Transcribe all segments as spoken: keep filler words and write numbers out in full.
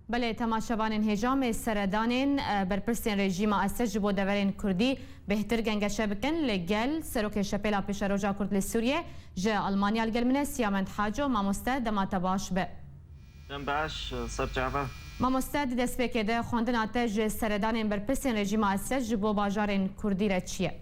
Belê, temaşevanên hêja, em ê seredanên, e, berpirsên rejîma Esed ji bo deverên Kurdî bêhtir gengeşe bikin. Li gel Serokê Şepêla Pêşeroja Kurd li Sûriyê ji Almanya li gel min e, Siyamend Haco. Mamoste, dema te baş be. Dem baş, ser çava. Mamoste, di destpêkê de xwendina te ji seredanên berpirsên rejîma Esed ji bo bajarên Kurdî re çi ye?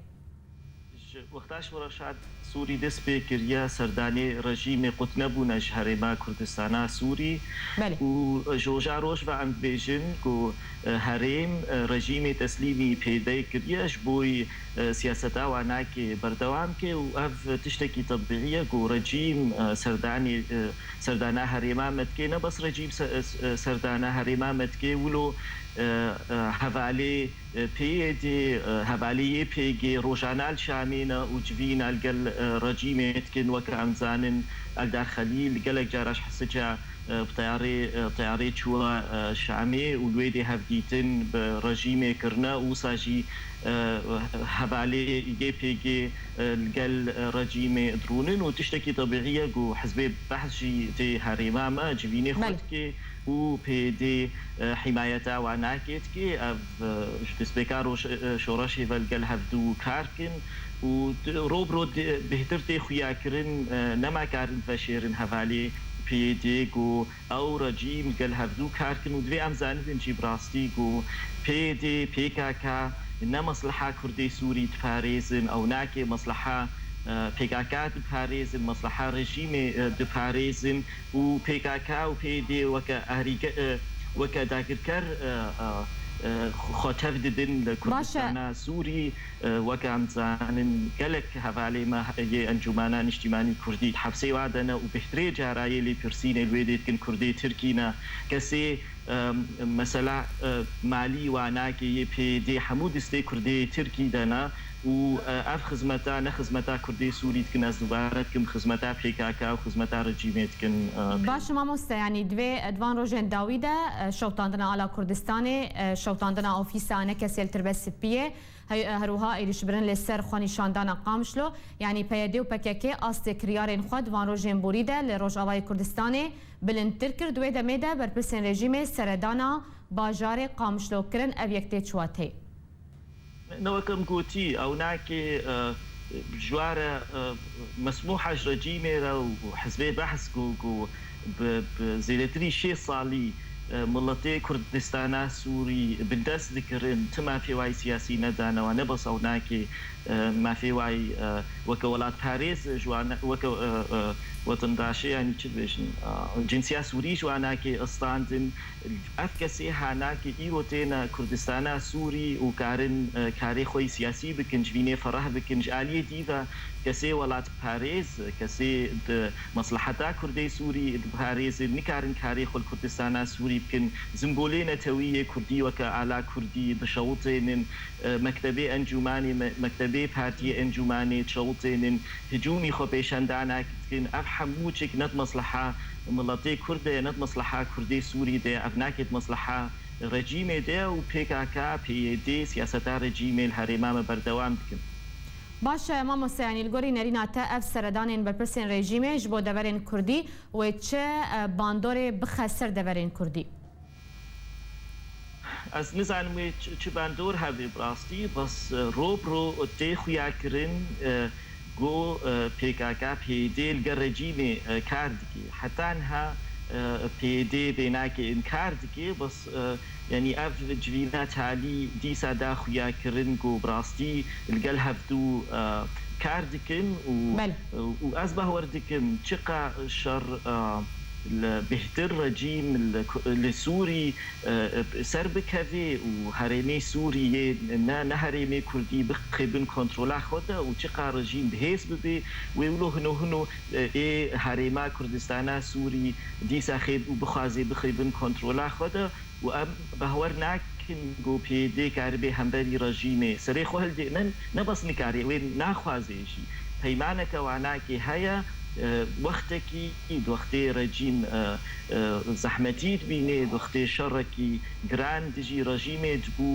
Ji wexta ji Reşad Sûrî dest pê kiriye, serdanê rejîmê qut nebûne ji herêma Kurdistana Sûrî. Belê. Û ji roja roj ve em dibêjin ku, e, herêm, e, rejîmê teslîmî pêdê kiriye ji bo, e, siyaseta wanakê berdewam ke û ev tiştekî tebîî ye ku rejîm, e, serdanê, e, serdana herêma me dike, ne bes rejîm se-, e, serdana herêma me dike, wilo, e, e, hevalê e, P Y D, e, hevalê Y P G rojane li Şamê ne û civîna li gel, e, rejîmê dikin, weke em dizanin Eldar Xelîl gelek cara ji Hesica, e, bi teyarê, e, teyarê çûye, e, Şamê û li wê dê hevdîtin bi rejîmê kirine û wisa jî, e, hevalê Y P G, e, li gel, e, rejîmê dirûnin û tiştekî tebîî ye ku Hizbê Behs jî tê herêma me civînê xwe Belê. dike û P Y D, e, hîmayeta wanakê dike. Ev, e, ji destpêka roj-, e, şoreşê ve li gel hevdû kar kin û t-, ro bi ro di-, bêhtir tê xuyakirin, e, nema karin veşêrin hevalê P Y D ku ew rejîm li gel hevdû kar kin û divê em zanibin jî bi rastî ku P Y D, P K K ne mesleha Kurdê Sûrî diparêzin, ew nake mesleha, e, P K K diparêzin, mesleha rejîmê, e, diparêzin. û P K K û P Y D weke ahrîke-, e, weke dagirker, e, e, e, xwe tev didin li Baş e. Kurdistana Sûrî, e, weke em dizanin gelek hevalê me yê Encûmena Niştîmanî Kurdî di hepsê wa de ne û bêhtirê cara yê lêpirsînê li wê dê dikin Kurdê Tirkî ne. Kesê, e, mesela, e, malî wa nake yê P Y D hemû distê Kurdê Tirkî de ne. û, e, ev xizmeta, ne xizmeta Kurdê Sûrî dikin, ez dubare dikim, xizmeta P K K û xizmeta rejîmê dikin, e, Baş e mamoste, yanî divê, e, di van rojên dawî de, e, şewtandina Ala Kurdistanê, e, şewtandina ofîsa Enekesê li Tirbe Sipiyê, hey-, e, her wiha êrîşbirin li ser xwenîşandana Qamişlo, yanî P Y D û P K K astê kiryarên xwe di van rojên borî de li Rojavayê Kurdistanê bilindtir kir. Di wê demê de berpirsên rejîmê seredana bajarê Qamişlo kirin. Ev yek tê çi wateyê? Ne wek em gotî, ew nake, e, ji wa re, e, mesmûha ji rejîmê re û Hizbê Behs ku, ku bi, bi zêdetirî şêst salî, e, miletê Kurdistana Sûrî bindest dikirin, ti mafê wayî siyasî nedanewe, ne bes ew nake, e, mafê wayî, e, weke welatparêz ji wan, weke, e, e, wetindaşê, yanî çi dibêjin, e, cinsiya Sûrî ji wan nake istandin. Ev kesê hanakê îro têne Kurdistana Sûrî û karin, e, karê xwe yî siyasî bikin, civînê fereh bikin. Ji aliyê dî ve kesê welatparêz, kesê di mesleheta Kurdê Sûrî diparêzin, nikarin karê xwe li Kurdistana Sûrî bikin. Zimbolê netewî yê Kurdî weke Ala Kurdî dişewitênin, e, mektebê encûmanê, me-, mektebê partiyê encûmanê dişewitênin, hicûmî xwe pêşendanek dikin. Ev hemû çik ne di mesleha miletê Kurd de ye, ne di mesleha Kurdê Sûrî de ye. Ev nake di mesleha rejîmê de ye û P K K, P Y D siyaseta rejîmê li herêma me berdewam dikin. Baş e, mamoste, yanî li gorî nerîna te ev seredanên berpirsên rejîmê ji bo deverên Kurdî wê çi, e, bandorê bixe ser deverên Kurdî? Ez nizanim wê çi, çi bandor hebe bi rastî, bes, e, ro bi ro tê xuyakirin, e, ku, e, P K K, P Y D li gel rejîmê, e, kar dike. Heta niha, e, P Y D vê nake, inkar dike, bes, e, yanî ev civîna talî dîsa da xuyakirin ku bi rastî li gel hevdû, e, kar dikin û, Belê. û ez bahwer dikim çiqa şer, e, li bêhtir rejîm li, li Sûrî, e, ser bikevê û herêmê Sûriyê ne, ne herêmê Kurdî bixebin kontrola xwe de û çiqa rejîm bi hêz bibê, wê wilo hino hino, e, ê herêma Kurdistana Sûrî dîsa xêb û bixwazê bixebin kontrola xwe de û em bahwer nakin ku P Y D karibe hemberî rejîmê serê xwe hildê, ne, ne bes nikarê, wê naxwazê jî. Peymaneke wanakê heye Wextekî, wextê rejîm zehmetî dibînê, wextê şerekî giran dijî rejîmê dibû,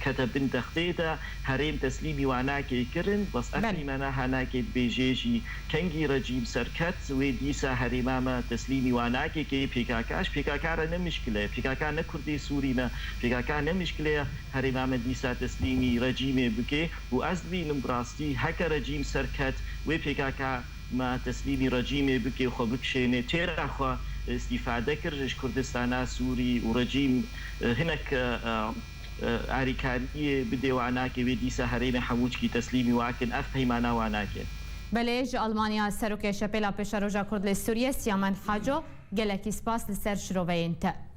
kete bin dextê de, herêm teslîmî wanakê kirin. Bes ev Belê. Peymana hanakê dibêjê jî kengî rejîm serket, wê dîsa herêma me teslîmî wanakê kê. P K K ji P K K re ne mişkile ye. P K K ne Kurdê Sûrî ne. P K K ne mişkile ye herêma me dîsa teslîmî rejîmê bike. Û ez dibînim bi rastî heke rejîm serket, wê P K K me teslîmî rejîmê bike, xwe bikişêne, têra xwe îstîfade kir ji Kurdistana Sûrî û rejîm, e, hinek, e, e, e, arîkariyê bidê wanakê, wê dîsa herêmê hemû çikî teslîmî wakin. Ev peymana wanakê. Belê, ji Almanya Serokê Şepêla Pêşeroja Kurd li Sûriye Siyamen Haco, gelekî spas li ser şiroveyên te.